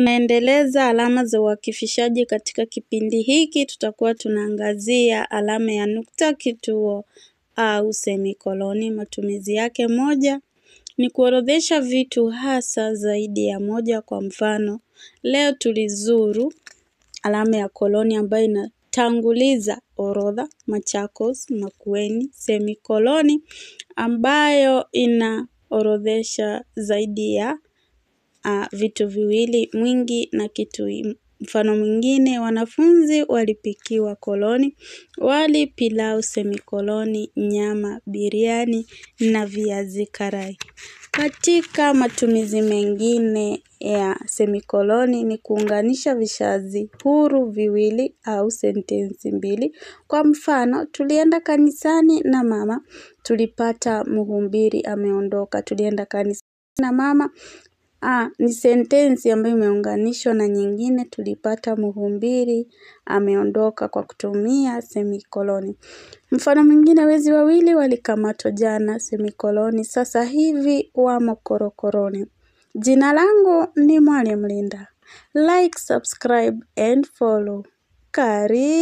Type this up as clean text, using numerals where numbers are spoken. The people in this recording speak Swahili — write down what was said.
Tunaendeleza alama za uakifishaji katika kipindi hiki. Tutakuwa tunaangazia alama ya nukta kituo au semikoloni. Matumizi yake: moja, ni kuorodhesha vitu hasa zaidi ya moja. Kwa mfano, leo tulizuru, alama ya koloni ambayo inatanguliza orodha, Machakos, Makueni, semikoloni ambayo inaorodhesha zaidi ya vitu viwili, Mwingi na Kitui. Mfano mwingine, wanafunzi walipikiwa koloni, wali, pilau, semikoloni, nyama, biriani na viazi karai. Katika matumizi mengine ya semikoloni ni kuunganisha vishazi huru viwili au sentensi mbili. Kwa mfano, tulienda kanisani na mama, tulipata mhubiri ameondoka. Tulienda kanisani na mama ni sentensi ambayo imeunganishwa na nyingine, tulipata mhubiri ameondoka, kwa kutumia semikoloni. Mfano mwingine, wezi wawili walikamatwa jana, semikoloni, sasa hivi wamo korokoroni. Jina langu ni Mwalimu Linda. Like, subscribe and follow. Karibu.